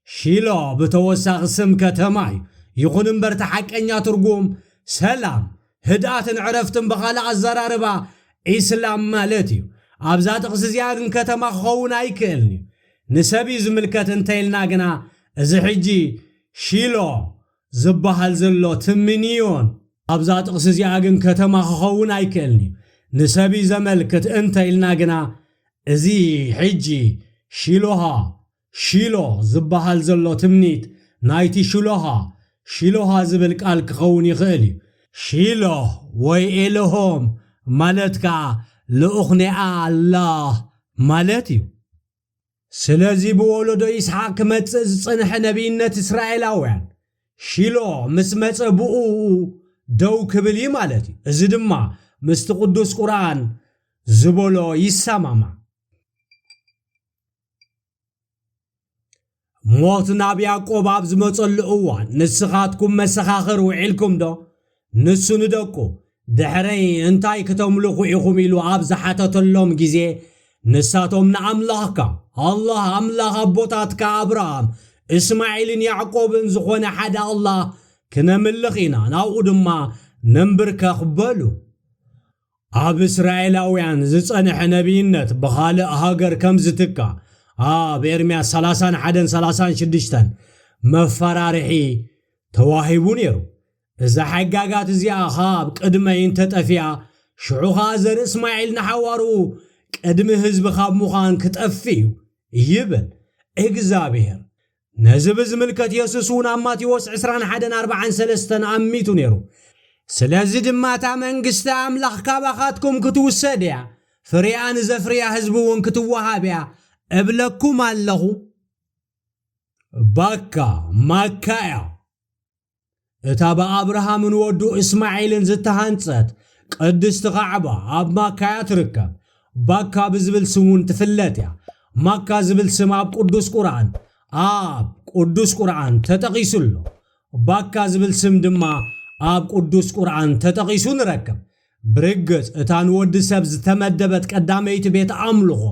ሺሎ ብተወሳኺ ስም ከተማ እዩ። ይኹን እምበር እቲ ሓቀኛ ትርጉም ሰላም፣ ህድኣትን ዕረፍትን፣ ብኻልእ ኣዘራርባ ኢስላም ማለት እዩ። ኣብዛ ጥቕሲ እዚኣ ግን ከተማ ክኸውን ኣይክእልን እዩ። ንሰብ እዩ ዝምልከት እንተ ኢልና ግና እዚ ሕጂ ሺሎ ዝበሃል ዘሎ ትምንዮን ኣብዛ ጥቕሲ እዚኣ ግን ከተማ ክኸውን ኣይክእልን እዩ። ንሰብ እዩ ዘመልክት እንተ ኢልና ግና እዚ ሕጂ ሺሎሃ፣ ሺሎ ዝበሃል ዘሎ ትምኒት ናይቲ ሽሎሃ፣ ሺሎሃ ዝብል ቃል ክኸውን ይኽእል እዩ። ሺሎ ወይ ኤሎሆም ማለት ከኣ ልኡኽ ናይ ኣላህ ማለት እዩ። ስለዚ ብወለዶ ይስሓቅ ክመጽእ ዝጸንሐ ነቢይነት እስራኤላውያን ሺሎ ምስ መጸ ብኡ ደው ክብል እዩ ማለት እዩ። እዚ ድማ ምስቲ ቅዱስ ቁርኣን ዝበሎ ይሰማማዕ። ሞት ናብ ያዕቆብ ኣብ ዝመጸሉ እዋን ንስኻትኩም መሰኻኽር ውዒልኩም ዶ? ንሱ ንደቁ፣ ድሕረይ እንታይ ክተምልኹ ኢኹም ኢሉ ኣብ ዝሓተተሎም ግዜ፣ ንሳቶም ንኣምላኽካ፣ ኣላህ ኣምላኽ ኣቦታትካ ኣብርሃም፣ እስማዒልን ያዕቆብን ዝኾነ ሓደ ኣላህ ክነምልኽ ኢና፣ ናብኡ ድማ ነንብርከኽ በሉ። ኣብ እስራኤላውያን ዝጸንሐ ነቢይነት ብኻልእ ሃገር ከም ዝትካ ኣብ ኤርምያስ ሰላሳን ሓደን ሰላሳን ሽዱሽተን መፈራርሒ ተዋሂቡ ነይሩ። እዛ ሕጋጋት እዚኣ ኻብ ቅድመይ እንተጠፊኣ፣ ሽዑ ኸኣ ዘርኢ እስማዒል ንሓዋሩ ቅድሚ ህዝቢ ካብ ምዃን ክጠፍእ እዩ ይብል እግዚኣብሔር። ነዚ ብዝምልከት የሱስ እውን ኣብ ማቴዎስ ዕስራን ሓደን ኣርባዓን ሰለስተን ኣሚቱ ነይሩ። ስለዚ ድማ እታ መንግስቲ ኣምላኽ ካባኻትኩም ክትውሰድ እያ፣ ፍሬኣ ንዘፍርያ ህዝቢ እውን ክትወሃብ እያ እብለኩም ኣለኹ። ባካ ማካ እያ። እታ ብኣብርሃምን ወዱ እስማዒልን ዝተሃንጸት ቅድስቲ ካዕባ ኣብ ማካ እያ ትርከብ። ባካ ብዝብል ስም እውን ትፍለጥ እያ። ማካ ዝብል ስም ኣብ ቅዱስ ቁርኣን፣ ኣብ ቅዱስ ቁርኣን ተጠቒሱ ኣሎ። ባካ ዝብል ስም ድማ ኣብ ቅዱስ ቁርኣን ተጠቒሱ ንረክብ። ብርግጽ እታ ንወዲ ሰብ ዝተመደበት ቀዳመይቲ ቤት ኣምልኾ፣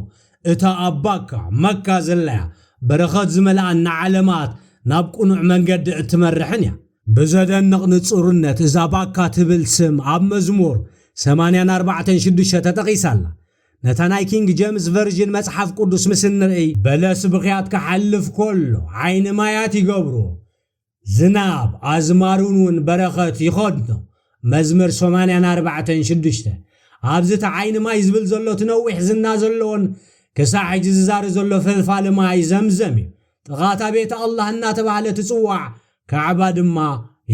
እታ ኣብ ባካ፣ መካ ዘላ እያ። በረኸት ዝመልኣን ንዓለማት ናብ ቅኑዕ መንገዲ እትመርሕን እያ። ብዘደንቕ ንጹርነት እዛ ባካ ትብል ስም ኣብ መዝሙር ሰማንያን ኣርባዕተን ሽዱሽተ ተጠቒሳ ኣላ። ነታ ናይ ኪንግ ጀምስ ቨርዥን መጽሓፍ ቅዱስ ምስ እንርኢ፣ በለስ ብኽያት ክሓልፍ ከሎ ዓይኒ ማያት ይገብሮ፣ ዝናብ ኣዝማሩን እውን በረኸት ይኸድኖ። መዝሙር ሰማንያን ኣርባዕተን ሽዱሽተ። ኣብዚ እቲ ዓይኒ ማይ ዝብል ዘሎ እቲ ነዊሕ ዝና ዘለዎን ክሳዕ ሕጂ ዝዛሪ ዘሎ ፈልፋሊ ማይ ዘምዘም እዩ። ጥቓታ ቤት ኣላህ እናተባህለ ትጽዋዕ ካዕባ ድማ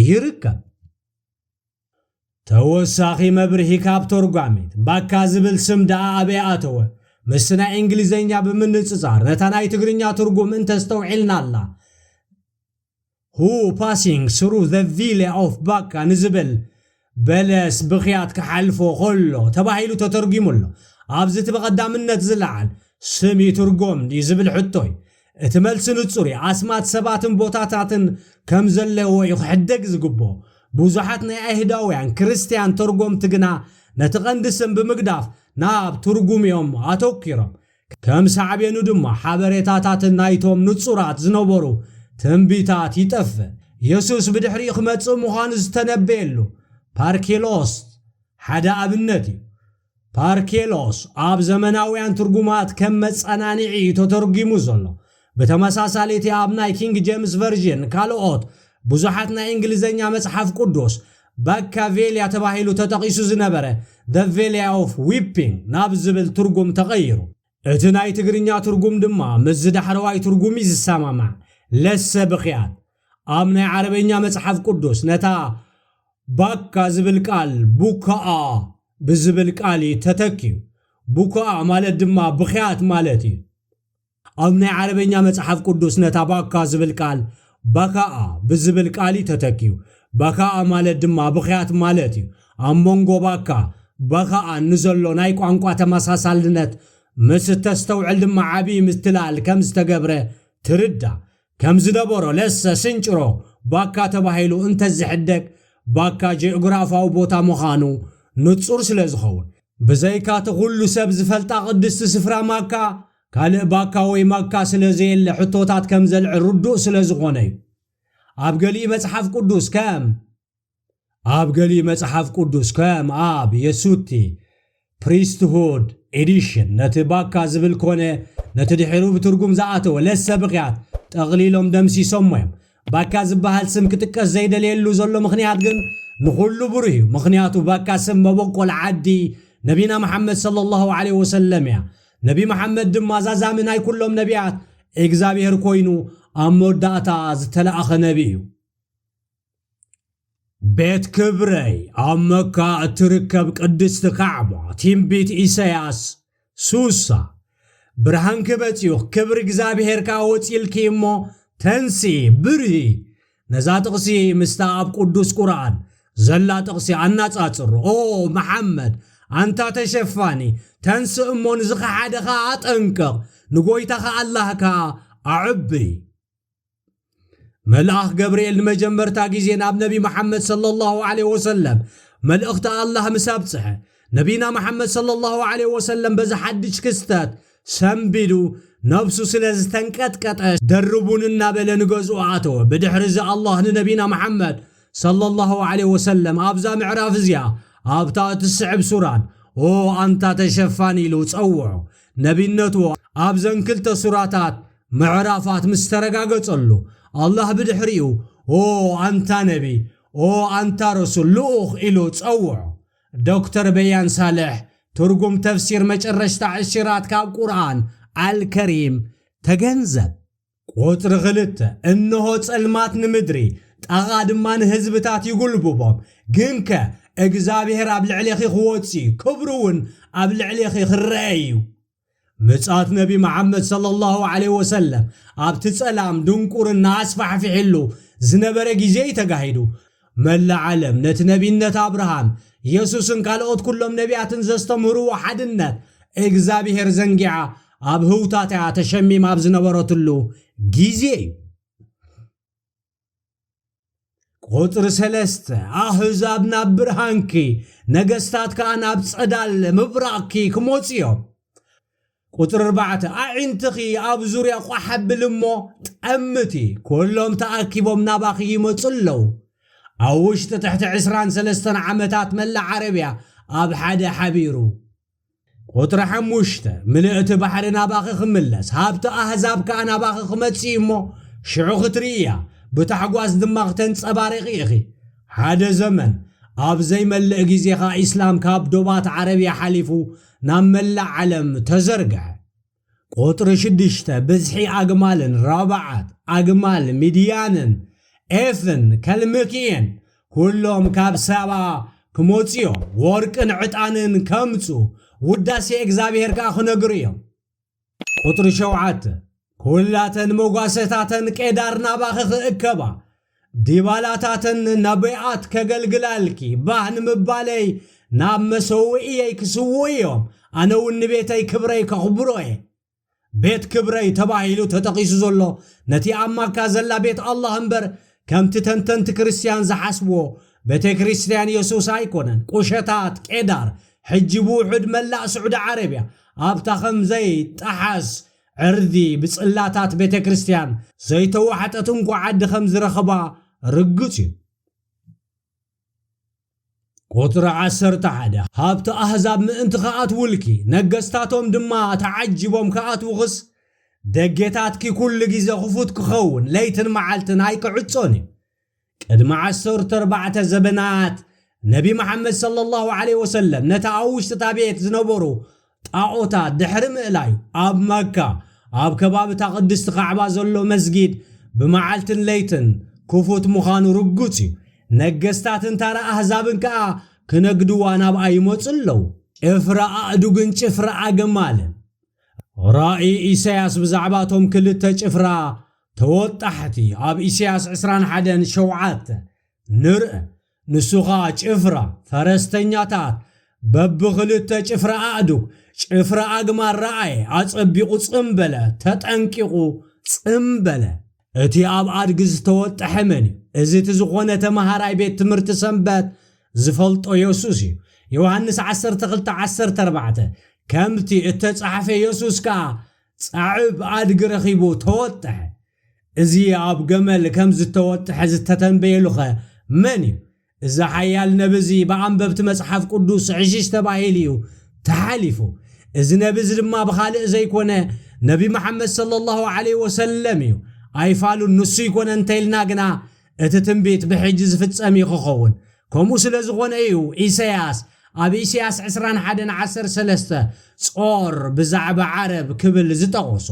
ይርከብ። ተወሳኺ መብርሂ ካብ ተርጓሚት፣ ባካ ዝብል ስም ደኣ ኣበይ ኣተወ? ምስቲ ናይ እንግሊዘኛ ብምንጽጻር፣ ነታ ናይ ትግርኛ ትርጉም እንተስተውዒልናላ፣ Who passing through the valley of ባካ ንዝብል በለስ ብኽያት ክሓልፎ ከሎ ተባሂሉ ተተርጒሙ ኣሎ። ኣብዚ እቲ ብቐዳምነት ዝለዓል ስም ይትርጎም ድዩ ዝብል ሕቶ እዩ። እቲ መልሲ ንጹር እዩ። ኣስማት ሰባትን ቦታታትን ከም ዘለዎ እዩ ክሕደግ ዝግብኦ። ብዙሓት ናይ ኣይሁዳውያን ክርስትያን ተርጎምቲ ግና ነቲ ቀንዲ ስም ብምግዳፍ ናብ ትርጉም እዮም ኣተኲሮም። ከም ሳዕቤኑ ድማ ሓበሬታታትን ናይቶም ንጹራት ዝነበሩ ትንቢታት ይጠፍእ። የሱስ ብድሕሪኡ ክመጽእ ምዃኑ ዝተነበየሉ ፓርኬሎስ ሓደ ኣብነት እዩ። ፓርኬሎስ ኣብ ዘመናውያን ትርጉማት ከም መጸናንዒ እዩ ተተርጒሙ ዘሎ። ብተመሳሳሊ እቲ ኣብ ናይ ኪንግ ጀምስ ቨርዥን ካልኦት ብዙሓት ናይ እንግሊዘኛ መጽሓፍ ቅዱስ ባካቬልያ ተባሂሉ ተጠቒሱ ዝነበረ The Valley of Weeping ናብ ዝብል ትርጉም ተቐይሩ። እቲ ናይ ትግርኛ ትርጉም ድማ ምስዚ ዳሕረዋይ ትርጉም እዩ ዝሰማማዕ። ለሰ ብኽያት ኣብ ናይ ዓረበኛ መጽሓፍ ቅዱስ ነታ ባካ ዝብል ቃል ቡካኣ ብዝብል ቃል እዩ ተተኪዩ። ቡካኣ ማለት ድማ ብኽያት ማለት እዩ። ኣብ ናይ ዓረበኛ መጽሓፍ ቅዱስ ነታ ባካ ዝብል ቃል በካኣ ብዝብል ቃል እዩ ተተኪዩ። በካኣ ማለት ድማ ብኽያት ማለት እዩ። ኣብ መንጎ ባካ በካኣን ንዘሎ ናይ ቋንቋ ተመሳሳልነት ምስ እተስተውዕል ድማ ዓብዪ ምትላል ከም ዝተገብረ ትርዳእ። ከም ዝነበሮ ለሰ ስንጭሮ ባካ ተባሂሉ እንተዝሕደግ፣ ባካ ጂኦግራፋዊ ቦታ ምዃኑ ንጹር ስለ ዝኸውን። ብዘይካ እቲ ኩሉ ሰብ ዝፈልጣ ቅድስቲ ስፍራ ማካ፣ ካልእ ባካ ወይ ማካ ስለ ዘየለ ሕቶታት ከም ዘልዕል ርዱእ ስለ ዝኾነ እዩ። ኣብ ገሊኡ መጽሓፍ ቅዱስ ከም ኣብ ገሊኡ መጽሓፍ ቅዱስ ከም ኣብ የሱቲ ፕሪስትሁድ ኤዲሽን ነቲ ባካ ዝብል ኮነ ነቲ ድሒሩ ብትርጉም ዝኣተወ ለሰ ብኽያት ጠቕሊሎም ደምሲሶሞ እዮም። ባካ ዝበሃል ስም ክጥቀስ ዘይደልየሉ ዘሎ ምኽንያት ግን ንኹሉ ብሩህ እዩ። ምኽንያቱ ባካ ስም መበቆል ዓዲ ነቢና መሓመድ ሰለላሁ ዐለይሂ ወሰለም እያ። ነቢ መሓመድ ድማ ዛዛሚ ናይ ኩሎም ነቢያት እግዚኣብሔር ኮይኑ ኣብ መወዳእታ ዝተላእኸ ነቢ እዩ። ቤት ክብረይ ኣብ መካ እትርከብ ቅድስቲ ካዕባ፣ ትንቢት ኢሳያስ ሱሳ። ብርሃንኪ በጺሑ፣ ክብሪ እግዚኣብሔር ከኣ ወጺልኪ እሞ ተንስኢ፣ ብርሂ። ነዛ ጥቕሲ ምስታ ኣብ ቅዱስ ቁርኣን ዘላ ጥቕሲ ኣነጻጽሩ። ኦ መሓመድ፣ ኣንታ ተሸፋኒ፣ ተንስእ እሞ ንዝኸሓደ ከኣ ኣጠንቅቕ፣ ንጎይታኻ ኣላህ ከኣ ኣዕብይ። መልኣኽ ገብርኤል ንመጀመርታ ግዜ ናብ ነቢ መሓመድ ሰለላሁ ዐለይሂ ወሰለም መልእኽቲ ኣላህ ምስ ኣብጽሐ፣ ነቢና መሓመድ ሰለላሁ ዐለይሂ ወሰለም በዚ ሓድሽ ክስተት ሰንቢዱ፣ ነብሱ ስለ ዝተንቀጥቀጠ፣ ደርቡን እናበለ ንገዝኡ ኣተወ። ብድሕሪ እዚ ኣላህ ንነቢና መሓመድ ሰለላሁ ዐለይሂ ወሰለም ኣብዛ ምዕራፍ እዚኣ፣ ኣብታ እትስዕብ ሱራን፣ ኦ ኣንታ ተሸፋኒ ኢሉ ጸውዖ። ነቢነቱ ኣብዘን ክልተ ሱራታት ምዕራፋት ምስ ተረጋገጸሉ፣ ኣላህ ብድሕሪኡ፣ ኦ ኣንታ ነቢ፣ ኦ ኣንታ ረሱል፣ ልኡኽ ኢሉ ጸውዖ። ዶክተር በያን ሳልሕ፣ ትርጉም ተፍሲር መጨረሽታ ዕሽራት ካብ ቁርኣን ኣልከሪም፣ ተገንዘብ። ቁጽሪ ክልተ፣ እንሆ ጸልማት ንምድሪ፣ ጣቓ ድማ ንህዝብታት ይጉልብቦም። ግንከ እግዚኣብሔር ኣብ ልዕሌኺ ክወጽእ እዩ፣ ክብሩ እውን ኣብ ልዕሌኺ ክረአ እዩ። ምጽኣት ነቢ መሓመድ ሰለላሁ ዐለይሂ ወሰለም ኣብቲ ጸላም ድንቁርና ኣስፋሕፊሕሉ ዝነበረ ግዜ እዩ ተጋሂዱ። መላእ ዓለም ነቲ ነቢነት ኣብርሃም፣ የሱስን ካልኦት ኩሎም ነቢያትን ዘስተምህርዎ ሓድነት እግዚኣብሔር ዘንጊዓ ኣብ ህውታታ ተሸሚማ ኣብ ዝነበረትሉ ግዜ እዩ። ቁጽሪ ሰለስተ፣ ኣህዛብ ናብ ብርሃንኪ፣ ነገስታት ከኣ ናብ ጸዳል ምብራቕኪ ክመጹ እዮም። ቁጽሪ ኣርባዕተ፣ ኣዒንትኺ ኣብ ዙርያ ቋሕ ኣብሊ እሞ ጠምቲ፣ ኩሎም ተኣኪቦም ናባኺ ይመጹ ኣለዉ። ኣብ ውሽጢ ትሕቲ ዕስራን ሰለስተን ዓመታት መላእ ዓረብያ ኣብ ሓደ ሓቢሩ። ቁጽሪ ሓሙሽተ፣ ምልእቲ ባሕሪ ናባኺ ክምለስ፣ ሃብቲ ኣህዛብ ከኣ ናባኺ ክመጽእ እዩ እሞ፣ ሽዑ ክትርእያ፣ ብታሕጓስ ድማ ክተንጸባርቂ ኢኺ። ሓደ ዘመን ኣብ ዘይመልእ ግዜ ከኣ ኢስላም ካብ ዶባት ዓረብያ ሓሊፉ ናብ መላእ ዓለም ተዘርግሐ። ቁጽሪ ሽዱሽተ፣ ብዝሒ ኣግማልን ረባዓት ኣግማል ሚድያንን ኤፍን ከልምክኤን ኩሎም ካብ ሳባ ክመጹ እዮም፣ ወርቅን ዕጣንን ከምጹ፣ ውዳሴ እግዚኣብሔር ከኣ ክነግሩ እዮም። ቁጽሪ ሸውዓተ፣ ኩላተን መጓሰታተን ቄዳር ናባኺ ክእከባ፣ ዲባላታተን ነቢያት ከገልግላልኪ፣ ባህ ንምባለይ ናብ መሰውእየይ ክስውኡ እዮም፣ ኣነ እውን ንቤተይ ክብረይ ከኽብሮ እየ። ቤት ክብረይ ተባሂሉ ተጠቒሱ ዘሎ ነቲ ኣብ ማካ ዘላ ቤት ኣላህ እምበር፣ ከምቲ ተንተንቲ ክርስትያን ዝሓስብዎ ቤተ ክርስትያን የሱስ ኣይኮነን። ቁሸታት ቄዳር ሕጂ ብውሑድ መላእ ስዑዲ ዓረብያ ኣብታ ከም ዘይጠሓስ ዕርዲ ብጽላታት ቤተ ክርስትያን ዘይተዋሕጠት እንኳ ዓዲ ከም ዝረኸባ ርግጽ እዩ። ቁጽሪ ዓሰርተ ሓደ፣ ሃብቲ ኣህዛብ ምእንቲ ክኣትውልኪ፣ ነገስታቶም ድማ ተዓጂቦም ክኣትውኽስ፣ ደጌታትኪ ኩሉ ግዜ ክፉት ክኸውን፣ ለይትን መዓልትን ኣይክዕጾን እዩ። ቅድሚ ዓሰርተ ኣርባዕተ ዘበናት፣ ነቢ መሓመድ ሰለላሁ ዐለይሂ ወሰለም ነቲ ኣብ ውሽጢ እታ ቤት ዝነበሩ ጣዖታት ድሕሪ ምእላዩ፣ ኣብ መካ፣ ኣብ ከባቢ እታ ቅድስቲ ካዕባ ዘሎ መስጊድ ብመዓልትን ለይትን ክፉት ምዃኑ ርጉጽ እዩ። ነገስታትን ታራ ኣህዛብን ከኣ ክነግድዋ ናብኣ ይመጹ ኣለዉ። ጭፍራ ኣእዱግን ጭፍራ ኣግማልን። ራእይ ኢሳያስ ብዛዕባ እቶም ክልተ ጭፍራ ተወጣሕቲ ኣብ ኢሳያስ ዕስራን ሓደን ሸውዓተ ንርእ። ንሱ ኸኣ ጭፍራ ፈረስተኛታት በብኽልተ ጭፍራ ኣእዱግ፣ ጭፍራ ኣግማል ረኣየ፣ ኣጸቢቑ ጽም በለ፣ ተጠንቂቑ ጽም በለ። እቲ ኣብ ኣድጊ ዝተወጠሐ መን እዩ? እዚ እቲ ዝኾነ ተመሃራይ ቤት ትምህርቲ ሰንበት ዝፈልጦ የሱስ እዩ። ዮሃንስ ዓሰርተ ክልተ ዓሰርተ ኣርባዕተ፣ ከምቲ እተጻሕፈ የሱስ ከኣ ጻዕብ ኣድጊ ረኺቡ ተወጠሐ። እዚ ኣብ ገመል ከም ዝተወጥሐ ዝተተንበየሉኸ መን እዩ? እዚ ሓያል ነቢ እዚ ብኣንበብቲ መጽሓፍ ቅዱስ ዕሽሽ ተባሂሉ እዩ ተሓሊፉ። እዚ ነቢ እዚ ድማ ብኻልእ ዘይኮነ ነቢ መሓመድ ሰለላሁ ዐለይሂ ወሰለም እዩ። ኣይፋሉን ንሱ ይኮነ እንተኢልና ግና እቲ ትንቢት ብሕጂ ዝፍጸም እዩ ክኸውን። ከምኡ ስለ ዝኾነ እዩ ኢሳያስ ኣብ ኢሳያስ ዕስራን ሓደን ዓሰርተ ሰለስተ ጾር ብዛዕባ ዓረብ ክብል ዝጠቐሶ።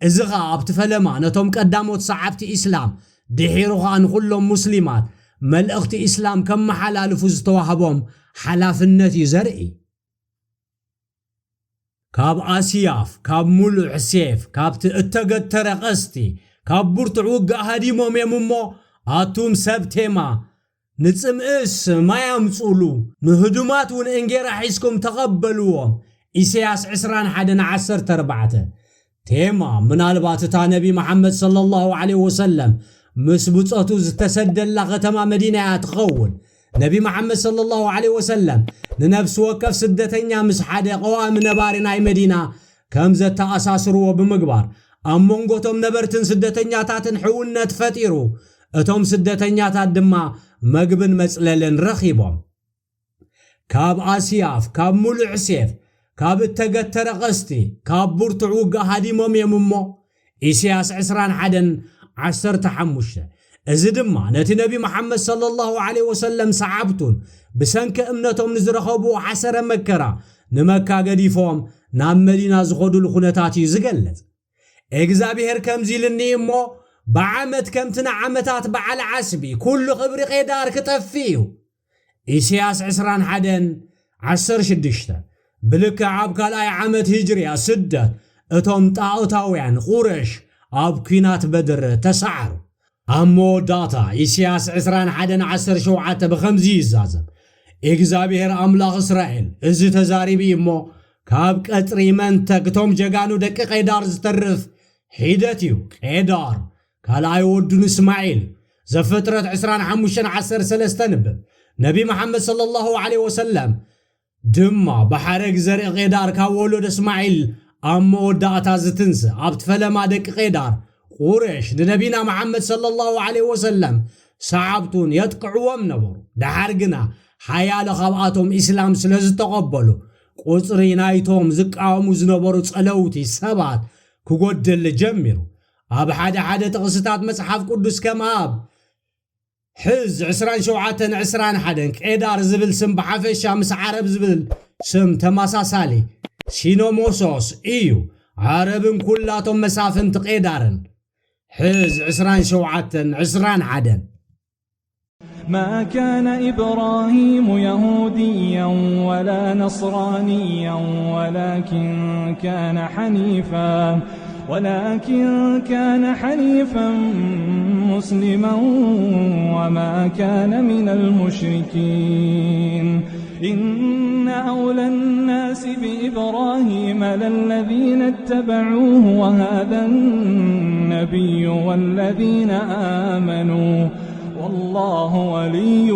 እዚ ኸኣ ኣብቲ ፈለማ ነቶም ቀዳሞት ሰዓብቲ ኢስላም ድሒሩ ኸኣ ንኹሎም ሙስሊማት መልእኽቲ ኢስላም ከመሓላልፉ ዝተዋህቦም ሓላፍነት እዩ ዘርኢ። ካብ ኣስያፍ፣ ካብ ሙሉዕ ሴፍ፣ ካብቲ እተገተረ ቀስቲ፣ ካብ ብርቱዕ ውግእ ሃዲሞም እዮም እሞ፣ ኣቱም ሰብ ቴማ፣ ንጽምእስ ማይ ኣምጹሉ፣ ንህዱማት እውን እንጌራ ሒዝኩም ተቐበልዎም። ኢሳያስ ዕስራን ሓደን ዓሰርተ ኣርባዕተ። ቴማ ምናልባት እታ ነቢ መሓመድ ሰለላሁ ዐለይሂ ወሰለም ምስ ብጾቱ ዝተሰደላ ከተማ መዲና እያ ትኸውን። ነቢ መሓመድ ሰለላሁ ዐለይሂ ወሰለም ንነፍሲ ወከፍ ስደተኛ ምስ ሓደ ቀዋሚ ነባሪ ናይ መዲና ከም ዘተኣሳስርዎ ብምግባር፣ ኣብ መንጎቶም ነበርትን ስደተኛታትን ሕውነት ፈጢሩ፣ እቶም ስደተኛታት ድማ መግብን መጽለልን ረኺቦም። ካብ ኣስያፍ፣ ካብ ሙሉዕ ሴፍ፣ ካብ እተገተረ ቀስቲ፣ ካብ ብርቱዕ ውግእ ሃዲሞም እዮም እሞ፣ ኢሳያስ ዕስራን ሓደን ዓሰርተ ሓሙሽተ። እዚ ድማ ነቲ ነቢ መሓመድ ሰለላሁ ዐለይሂ ወሰለም ሰዓብቱን ብሰንኪ እምነቶም ንዝረኸብዎ ሓሰረ መከራ ንመካ ገዲፎም ናብ መዲና ዝኸዱሉ ኩነታት እዩ ዝገልጽ። እግዚኣብሔር ከምዚ ኢልኒ እሞ፣ ብዓመት ከምቲ ንዓመታት በዓል ዓስቢ ኩሉ ክብሪ ቄዳር ክጠፍእ እዩ። ኢሳያስ ዕስራን ሓደን ዓሰርተ ሽዱሽተ። ብልክዕ ኣብ ካልኣይ ዓመት ሂጅርያ ስደት እቶም ጣኦታውያን ቁረሽ ኣብ ኲናት በድር ተሰዓሩ። ኣብ መወዳእታ ኢሳያስ ዕስራን ሓደን ዓሰርተ ሸውዓተ ብኸምዚ ይዛዘም፣ እግዚኣብሔር ኣምላኽ እስራኤል እዚ ተዛሪቡ እዩ እሞ፣ ካብ ቀጽሪ መንተግ እቶም ጀጋኑ ደቂ ቄዳር ዝተርፍ ሒደት እዩ። ቄዳር ካልኣይ ወዱ ንእስማዒል። ዘፍጥረት ዕስራን ሓሙሽተን ዓሰርተ ሰለስተ ንብብ። ነቢ መሓመድ ሰለላሁ ዐለይሂ ወሰለም ድማ ብሓረግ ዘርኢ ቄዳር ካብ ወለዶ እስማዒል ኣብ መወዳእታ ዝትንስእ። ኣብቲ ፈለማ ደቂ ቄዳር ቁሬሽ ንነቢና መሓመድ ሰለላሁ ዐለይሂ ወሰለም ሰዓብቱን የጥቅዕዎም ነበሩ። ደሓር ግና ሓያለ ካብኣቶም ኢስላም ስለ ዝተቐበሉ፣ ቁጽሪ ናይቶም ዝቃወሙ ዝነበሩ ጸለውቲ ሰባት ክጎድል ጀሚሩ። ኣብ ሓደ ሓደ ጥቕስታት መጽሓፍ ቅዱስ ከም ኣብ ሕዝ ዕስራን ሸውዓተን ዕስራን ሓደን ቄዳር ዝብል ስም ብሓፈሻ ምስ ዓረብ ዝብል ስም ተመሳሳሊ፣ ሲኖሞሶስ እዩ። ዓረብን ኩላቶም መሳፍንቲ ቄዳርን። ሕዝ ዕስራን ሸውዓተን ዕስራን ሓደን። ما كان إبراهيم يهوديا ولا نصرانيا ولكن كان حنيفا ولكن كان حنيفا مسلما وما كان من المشركين. إن أولى الناس بإبراهيم للذين اتبعوه وهذا النبي والذين آمنوا والله ولي